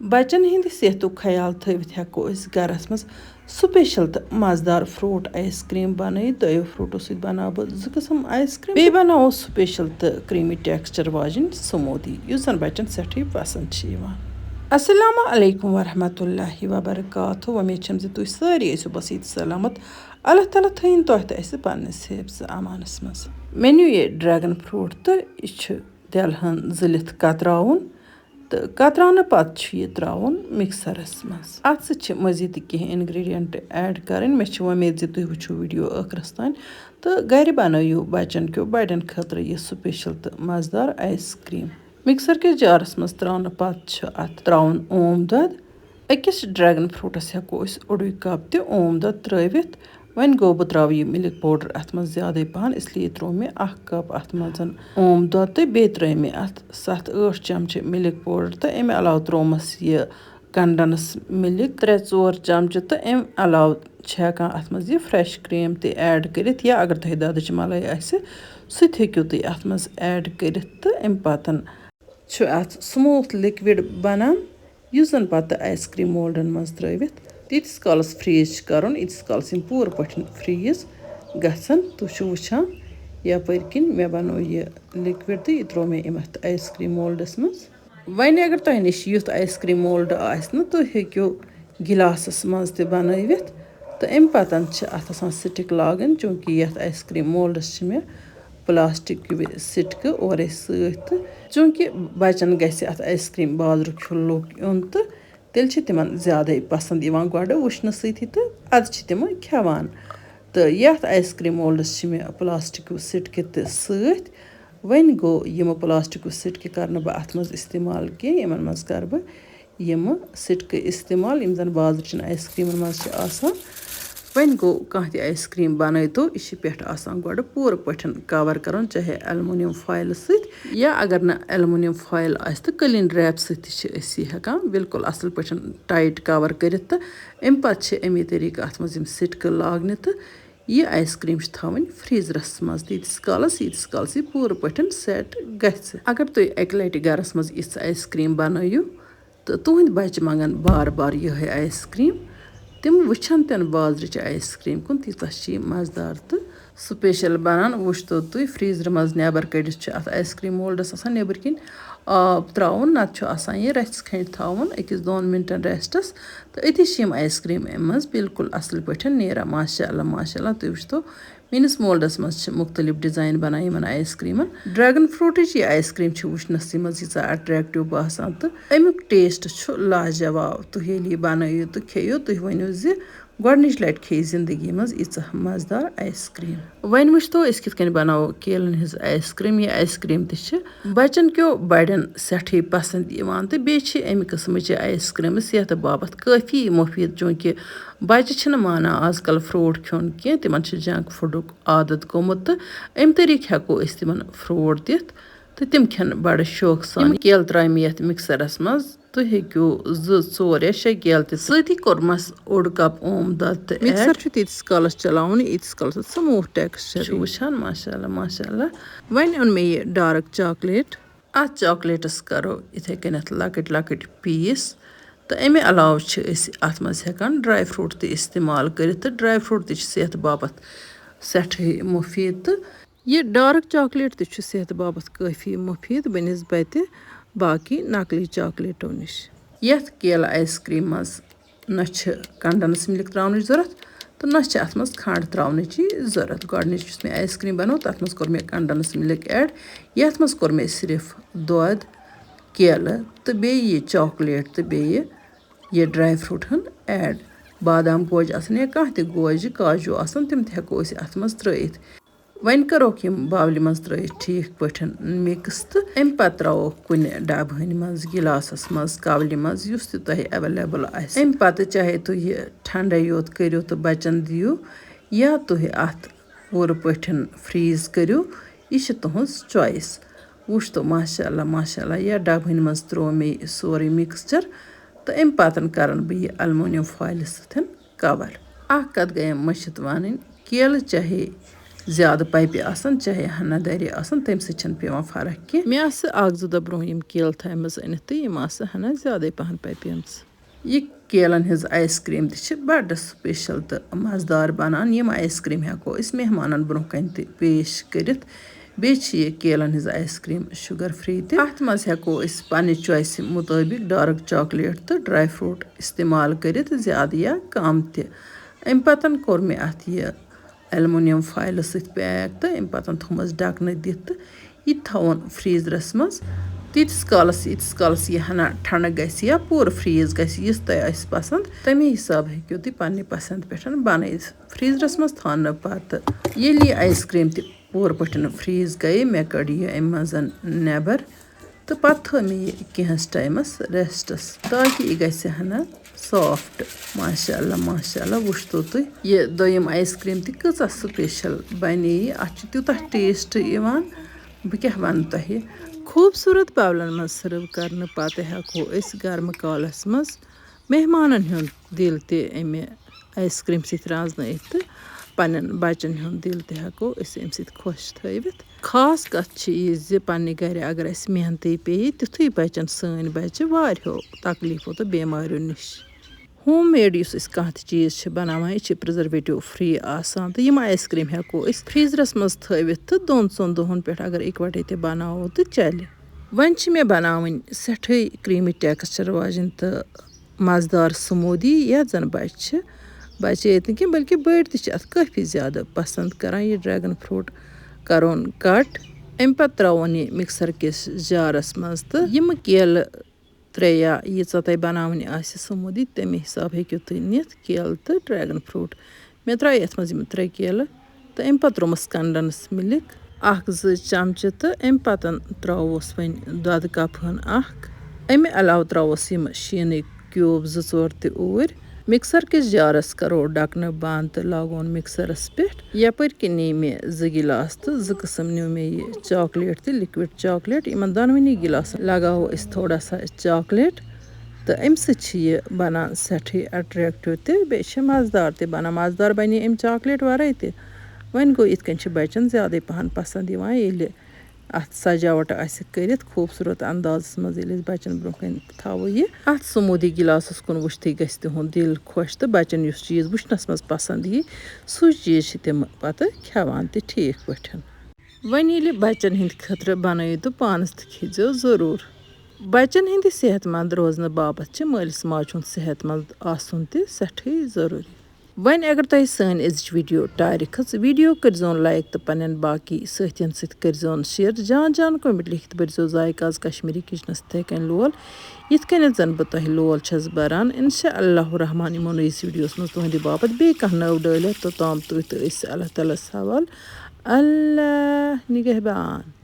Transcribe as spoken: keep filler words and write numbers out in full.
بچن ہٕنٛدِ صحتُک خیال تھٲوِتھ ہٮ۪کو أسۍ گرس منٛز سپیشل تہٕ مزٕدار فروٹ آیس کریم بنٲیِتھ۔ دۄیو فروٹو سۭتۍ بناوٕ بہٕ زٕ قٕسم آیس کریم۔ بیٚیہِ بناوو سپیشل تہٕ کریمی ٹیکسچر واجیٚنۍ سموٗدی، یُس زن بچن سٮ۪ٹھٕے پسند چھِ یِوان۔ السلام علیکم ورحمۃ اللہ وبرکاتہ۔ وۄمید چھم زِ تُہۍ سٲری ٲسِو بس ییٚتہِ سلامت۔ اللہ تعالیٰ تھٲیِن تۄہہِ تہٕ اَسہِ پننِس حفظ امانس منٛز۔ مےٚ نیوٗ یہِ ڈریگن فروٹ تہٕ یہِ چھُ دٮ۪لہٕ ہن زٕلِتھ کتراوُن۔ تہٕ کتراونہٕ پتہٕ چھُ یہِ ترٛاوُن مِکسرس منٛز۔ اتھ سۭتۍ چھِ مزید تہِ کینٛہہ ingredient add کرٕنۍ۔ مےٚ چھِ وۄمید زِ تُہۍ وٕچھِو video ٲخرس تام تہٕ گرِ بنٲیِو بچن کیو بڑٮ۪ن خٲطرٕ یہِ سپیشل تہٕ مزٕدار آیس کریم۔ مِکسر کِس جارس منٛز ترٛاونہٕ پتہٕ چھُ اتھ ترٛاوُن اوم دۄد۔ أکِس ڈریگن فروٹس ہٮ۪کو أسۍ اوٚڑُے کپ تہِ اوم دۄد ترٲوِتھ۔ وۄنۍ گوٚو، بہٕ ترٛاوٕ یہِ مِلک پاوڈر اَتھ منٛز زیادَے پَہَن، اس لیے ترٛوو مےٚ اَکھ کَپ اَتھ منٛز اوم دۄد تہٕ بیٚیہِ ترٛٲے مےٚ اَتھ ستھ ٲٹھ چمچہٕ مِلک پاوڈر تہٕ اَمہِ علاوٕ ترٛوومَس یہِ کنڈنس مِلک ترٛےٚ ژور چمچہٕ تہٕ اَمہِ علاوٕ چھِ ہٮ۪کان اَتھ منٛز یہِ fresh cream تہِ add کٔرِتھ، یا اگر تۄہہِ دۄدٕچ مَلٲے آسہِ، سُہ تہِ ہیٚکِو تُہۍ اَتھ منٛز add کٔرِتھ تہٕ اَمہِ پَتہٕ چھُ اَتھ smooth liquid بَنان، یُس زَن پَتہٕ آیس کرٛیٖم مولڈَن منٛز ترٛٲوِتھ تیٖتِس کالَس freeze چھِ کَرُن، ییٖتِس کالَس یِم پوٗرٕ پٲٹھۍ freeze گژھن۔ تُہۍ چھِو وٕچھان یَپٲرۍ کِنۍ مےٚ بَنوو یہِ liquid تہٕ یہِ ترٛوو مےٚ یِم اَتھ آیس کرٛیٖم مولڈَس منٛز۔ وۄنۍ اگر تۄہہِ نِش یُتھ آیس کرٛیٖم mold آسہِ نہٕ، تُہۍ ہیٚکِو گِلاسَس منٛز تہِ بَنٲوِتھ۔ تہٕ اَمہِ پَتہٕ چھِ اَتھ آسان stick لاگٕنۍ، چوٗنٛکہِ یَتھ آیس کرٛیٖم مولڈَس چھِ مےٚ پلاسٹک سِٹکہٕ اورَے سۭتۍ۔ تہٕ چوٗنٛکہِ بَچَن گژھِ اَتھ آیس کرٛیٖم بازرُک ہیوٗ look یُن، تہٕ تیٚلہِ چھِ تِمَن زیادَے پَسنٛد یِوان گۄڈٕ وٕچھنہٕ سۭتی، تہٕ اَدٕ چھِ تِم کھٮ۪وان۔ تہٕ یَتھ آیس کرٛیٖم مولڈَس چھِ مےٚ پلاسٹکٕچ سِٹکہٕ تہِ سۭتۍ۔ وۄنۍ گوٚو، یِم پلاسٹکٕچ سِٹکہٕ کَرٕ نہٕ بہٕ اَتھ منٛز استعمال کینٛہہ، یِمَن منٛز کَرٕ بہٕ یِم سِٹکہٕ استعمال، یِم زَن بازرٕچَن آیس کرٛیٖمَن منٛز چھِ آسان۔ وۄنۍ گوٚو، کانٛہہ تہِ آیس کرٛیٖم بَنٲوتو، یہِ چھِ پٮ۪ٹھٕ آسان گۄڈٕ پوٗرٕ پٲٹھۍ cover کَرُن، چاہے aluminium foil سۭتۍ، یا اگر نہٕ aluminium foil آسہِ تہٕ cling wrap سۭتۍ تہِ چھِ أسۍ یہِ ہٮ۪کان بالکل اَصٕل پٲٹھۍ tight cover کٔرِتھ۔ تہٕ اَمہِ پَتہٕ چھِ اَمی طریٖقہٕ اَتھ منٛز یِم سِٹکہٕ لاگنہِ، تہٕ یہِ آیس کرٛیٖم چھِ تھاوٕنۍ freezerس منٛز تیٖتِس کالَس، ییٖتِس کالَس یہِ پوٗرٕ پٲٹھۍ set گژھِ۔ اگر تُہۍ اَکہِ لَٹہِ گَرَس منٛز یِژھ آیس کرٛیٖم بَنٲیِو، تہٕ تُہٕنٛدۍ بَچہِ منٛگَن بار بار یِہوٚے آیس کرٛیٖم۔ تِم وٕچھَن تہِ نہٕ بازرٕچ آیس کرٛیٖم کُن، تیٖژاہ چھِ یہِ مَزٕدار تہٕ special بَنان۔ وٕچھتو تُہۍ، freezerٕ منٛز نٮ۪بَر کٔڑِتھ چھُ اَتھ آیس کرٛیٖم مولڈَس آسان نیٚبٕرۍ کِنۍ آب ترٛاوُن، نَتہٕ چھُ آسان یہِ رَژھِ کھنٛڈِ تھاوُن أکِس دۄن مِنٹَن restس، تہٕ أتی چھِ یِم آیس کرٛیٖم اَمہِ منٛز بالکل اَصٕل پٲٹھۍ نیران۔ ماشاء اللہ، ماشاء اللہ، تُہۍ وٕچھتو، میٲنِس مولڈَس منٛز چھِ مُختٔلِف design بَنان یِمَن آیس کرٛیٖمَن۔ Dragon fruitٕچ یہِ آیس کرٛیٖم چھِ وٕچھنَسٕے منٛز ییٖژاہ attractive باسان، تہٕ اَمیُک taste چھُ لاجواب۔ تُہۍ ییٚلہِ یہِ بَنٲیِو تہٕ کھیٚیِو، تُہۍ ؤنِو زِ گۄڈٕنِچ لَٹہِ کھیٚیہِ زِندگی منٛز ییٖژاہ مَزٕدار آیس کرٛیٖم۔ وۄنۍ وٕچھتو أسۍ کِتھ کٔنۍ بَناوو کیلَن ہٕنٛز آیس کرٛیٖم۔ یہِ آیس کرٛیٖم تہِ چھِ بَچَن کیو بَڑٮ۪ن سٮ۪ٹھٕے پَسنٛد یِوان، تہٕ بیٚیہِ چھِ اَمہِ قٕسمٕچہِ آیس کرٛیٖمہٕ صحتہٕ باپَتھ کٲفی مُفیٖد، چوٗنٛکہِ بَچہِ چھِنہٕ مانان آز کَل fruit کھیوٚن کینٛہہ، تِمَن چھِ junk foodُک عادت گوٚمُت، تہٕ اَمہِ طریٖقہٕ ہٮ۪کو أسۍ تِمَن fruit دِتھ تہٕ تِم کھٮ۪ن بَڑٕ شوقہٕ سان۔ یِم کیلہٕ ترٛایہِ مےٚ یَتھ mixerَس منٛز، تُہۍ ہیٚکِو زٕ، ژور یا شےٚ کیلہٕ تہِ۔ سۭتی کوٚرمَس اوٚڑ cup اوم دۄد تہِ mixer add۔ چھُ تیٖتِس کالَس چلاوُن، ییٖتِس کالَس اَتھ smooth texture چھُ یی۔ وٕچھان، ماشاء اللہ، ماشاء اللہ۔ وۄنۍ اوٚن مےٚ یہِ dark chocolate۔ اَتھ chocolateَس کَرو یِتھَے کٔنٮ۪تھ لۄکٕٹۍ لۄکٕٹۍ piece۔ تہٕ اَمہِ علاوٕ چھِ أسۍ اَتھ منٛز ہٮ۪کان dry fruit تہِ استعمال کٔرِتھ، تہٕ dry fruit تہِ چھِ صحتہٕ باپَتھ سٮ۪ٹھٕے مُفیٖد۔ تہٕ یہِ dark chocolate تہِ چھُ صحتہٕ باپَتھ کٲفی مُفیٖد بنسبتِ باقی نقلی chocolateو نِش۔ یَتھ کیلہٕ آیس کرٛیٖم منٛز نہ چھِ condense milk ترٛاونٕچ ضوٚرَتھ تہٕ نہ چھِ اَتھ منٛز کھنٛڈ ترٛاونٕچی ضوٚرَتھ۔ گۄڈٕنِچ یُس مےٚ آیس کرٛیٖم بَنٲو، تَتھ منٛز کوٚر مےٚ condense milk add۔ یَتھ منٛز کوٚر مےٚ صرف دۄد، کیلہٕ تہٕ بیٚیہِ یہِ chocolate تہٕ بیٚیہِ یہِ dry fruit ہن add۔ بادام گوجہِ آسن یا کانٛہہ تہِ گوجہِ، کاجوٗ آسن، تِم تہِ ہٮ۪کو أسۍ اَتھ منٛز ترٛٲیِتھ۔ وۄنۍ کَروکھ یِم bowlہِ منٛز ترٛٲیِتھ ٹھیٖک پٲٹھۍ mix تہٕ اَمہِ پَتہٕ ترٛاووکھ کُنہِ ڈَبہٕ ہٕنۍ منٛز، گِلاسَس منٛز، کَولہِ منٛز، یُس تہِ تۄہہِ available آسہِ۔ اَمہِ پَتہٕ چاہے تُہۍ یہِ ٹھنٛڈَے یوت کٔرِو تہٕ بَچَن دِیِو، یا تُہۍ اَتھ پوٗرٕ پٲٹھۍ freeze کٔرِو، یہِ چھِ تُہٕنٛز choice۔ وٕچھ تو، ماشاء اللہ، ماشاء اللہ، یَتھ ڈَبہٕ ہٕنۍ منٛز ترٛوو مےٚ یہِ سورُے mixture تہٕ اَمہِ پَتہٕ کَرَن بہٕ یہِ aluminium foil سۭتۍ cover۔ اَکھ کَتھ گٔیَم مٔشِتھ وَنٕنۍ، کیلہٕ چاہے زیادٕ پَپہِ آسَن، چاہے ہَنا دَرِ آسَن، تَمہِ سۭتۍ چھَنہٕ پٮ۪وان فرق کینٛہہ۔ مےٚ آسہٕ اَکھ زٕ دۄہ برونٛہہ یِم کیلہٕ تھایمَژٕ أنِتھ تہٕ یِم آسہٕ ہَنا زیادَے پَہَن پَپیمژٕ۔ یہِ کیلَن ہٕنٛز آیِس کرٛیٖم تہِ چھِ بَڑٕ سٕپیشَل تہٕ مَزٕدار بَنان۔ یِم آیِس کرٛیٖم ہٮ۪کو أسۍ مہمانَن برونٛہہ کَنہِ تہِ پیش کٔرِتھ۔ بیٚیہِ چھِ یہِ کیلَن ہٕنٛز آیِس کرٛیٖم شُگَر فرٛی تہِ۔ اَتھ منٛز ہٮ۪کو أسۍ پنٛنہِ چویسہِ مُطٲبِق ڈارٕک چاکلیٹ تہٕ ڈرٛاے فرٛوٗٹ استعمال کٔرِتھ، زیادٕ یا کَم تہِ۔ اَمہِ پَتَن کوٚر مےٚ اَتھ یہِ ایلومینیم فایلہٕ سۭتۍ پیک تہٕ اَمہِ پَتَن تھوٚومَس ڈَکھنہٕ دِتھ تہٕ یہِ تہِ تھاوُن freezerَس منٛز تیٖتِس کالَس، ییٖتِس کالَس یہِ ہَنا ٹھنٛڈٕ گژھِ یا پوٗرٕ freeze گژھِ، یِژھ تۄہہِ آسہِ پَسنٛد، تَمے حِساب ہیٚکِو تُہۍ پنٛنہِ پَسنٛد پٮ۪ٹھ بَنٲیِتھ۔ freezerَس منٛز تھاونہٕ پَتہٕ ییٚلہِ یہِ آیِس کرٛیٖم تہِ پوٗرٕ پٲٹھۍ freeze گٔیہِ، مےٚ کٔڑ یہِ اَمہِ منٛز نٮ۪بَر تہٕ پَتہٕ تھٲو مےٚ یہِ کینٛہَس ٹایمَس restَس، تاکہِ یہِ گژھِ ہَنا soft۔ ماشاء اللہ، ماشاء اللہ، وٕچھتو تُہۍ یہِ دوٚیِم آیِس کرٛیٖم تہِ کۭژاہ سٕپیشَل بَنے۔ اَتھ چھُ تیوٗتاہ taste یِوان، بہٕ کیٛاہ وَنہٕ تۄہہِ۔ خوٗبصوٗرت bowlَن منٛز serve کرنہٕ پَتہٕ ہٮ۪کو أسۍ گرمہٕ کالَس منٛز مہمانَن ہُنٛد دِل تہِ اَمہِ آیِس کرٛیٖم سۭتۍ رازنٲیِتھ تہٕ پنٛنٮ۪ن بَچَن ہُنٛد دِل تہِ ہٮ۪کو أسۍ اَمہِ سۭتۍ خۄش تھٲوِتھ۔ خاص کَتھ چھِ یہِ زِ پنٛنہِ گَرِ اگر اَسہِ محنتٕے پیٚیہِ، تیُتھُے بَچَن سٲنۍ بَچہِ واریاہو تکلیٖفو تہٕ بٮ۪ماریو نِش۔ Home made یُس أسۍ کانٛہہ تہِ چیٖز چھِ بَناوان، یہِ چھِ preservative free آسان، تہٕ یِم آیِس کرٛیٖم ہٮ۪کو أسۍ freezerَس منٛز تھٲوِتھ تہٕ دۄن ژۄن دۄہَن پٮ۪ٹھ اگر اِکوَٹَے تہِ بَناوو تہٕ چَلہِ۔ وۄنۍ چھِ مےٚ بَناوٕنۍ سٮ۪ٹھٕے creamy texture واجیٚنۍ تہٕ مَزٕدار smoothie، یَتھ زَن بَچہِ چھِ، بَچہِ ییٚتہِ نہٕ کینٛہہ بلکہِ بٔڑۍ تہِ چھِ اَتھ کٲفی زیادٕ پَسنٛد کَران۔ یہِ dragon fruit کَرون cut، اَمہِ پَتہٕ ترٛاوون یہِ mixer کِس جارَس منٛز تہٕ یِم کیلہٕ ترٛےٚ یا ییٖژاہ تۄہہِ بَناوٕنۍ آسہِ smoothie، تَمے حِساب ہیٚکِو تُہۍ نِتھ کیلہٕ تہٕ dragon fruit۔ مےٚ ترٛایہِ یَتھ منٛز یِم ترٛےٚ کیلہٕ تہٕ اَمہِ پَتہٕ ترٛوومَس condensed milk اَکھ زٕ چمچہٕ تہٕ اَمہِ پَتہٕ ترٛاووس وۄنۍ دۄدٕ cup ہن اَکھ۔ اَمہِ علاوٕ ترٛاووس یِم شیٖنٕکۍ cube زٕ ژور تہِ اوٗرۍ۔ mixer کِس جارَس کَرو ڈَکھنہٕ بنٛد تہٕ لاگون mixerَس پٮ۪ٹھ۔ یَپٲرۍ کِنۍ نی مےٚ زٕ گِلاس تہٕ زٕ قٕسٕم نیوٗ مےٚ یہِ chocolate تہٕ liquid chocolate۔ یِمَن دۄنوٕنی گِلاسَن لَگاوو أسۍ تھوڑا سا chocolate۔ تہٕ اَمہِ سۭتۍ چھِ یہِ بَنان سٮ۪ٹھٕے attractive تہِ، بیٚیہِ چھِ مَزٕدار تہِ بَنان۔ مَزٕدار بَنے اَمہِ chocolate وَرٲے تہِ۔ وۄنۍ گوٚو، یِتھ کٔنۍ چھِ بَچَن زیادَے پَہَن پَسنٛد یِوان، ییٚلہِ اَتھ سجاوٹ آسہِ کٔرِتھ خوٗبصوٗرت اندازَس منٛز، ییٚلہِ أسۍ بَچَن برٛونٛہہ کَنہِ تھاوو یہِ۔ اَتھ smoothie گِلاسَس کُن وٕچھتھٕے گژھِ تِہُنٛد دِل خۄش تہٕ بَچَن یُس چیٖز وٕچھنَس منٛز پَسنٛد یی، سُے چیٖز چھِ تِم پَتہٕ کھٮ۪وان تہِ ٹھیٖک پٲٹھۍ۔ وۄنۍ ییٚلہِ بَچَن ہِنٛدِ خٲطرٕ بَنٲیِو تہٕ پانَس تہِ کھیٚزیو ضروٗر۔ بَچَن ہِنٛدِ صحت مند روزنہٕ باپتھ چھِ مٲلِس ماجہِ ہُنٛد صحت مند آسُن تہِ سٮ۪ٹھٕے ضروٗری۔ وۄنۍ اگر تۄہہِ سٲنۍ أزِچ video ٹارِ کھٔژ، video کٔرۍزیون like تہٕ پنٛنٮ۪ن باقی سٲتھیَن سۭتۍ کٔرۍزیون share۔ جان جان comment لیکھِتھ بٔرۍزیو ذایقہ آز کشمیٖری kitchenَس تِتھَے کٔنۍ لول، یِتھ کٔنٮ۪تھ زَن بہٕ تۄہہِ لول چھَس بَران۔ اِنشاء اللہ الرحمٰن یِمو نٔیِس videoَس منٛز تُہٕنٛدِ باپتھ بیٚیہِ کانٛہہ نٔو ڈٲلۍ ہٮ۪تھ، توٚتام تُہۍ تہٕ أسۍ اللہ تعالیٰ ہَس حوال۔ اللہ نگہبان۔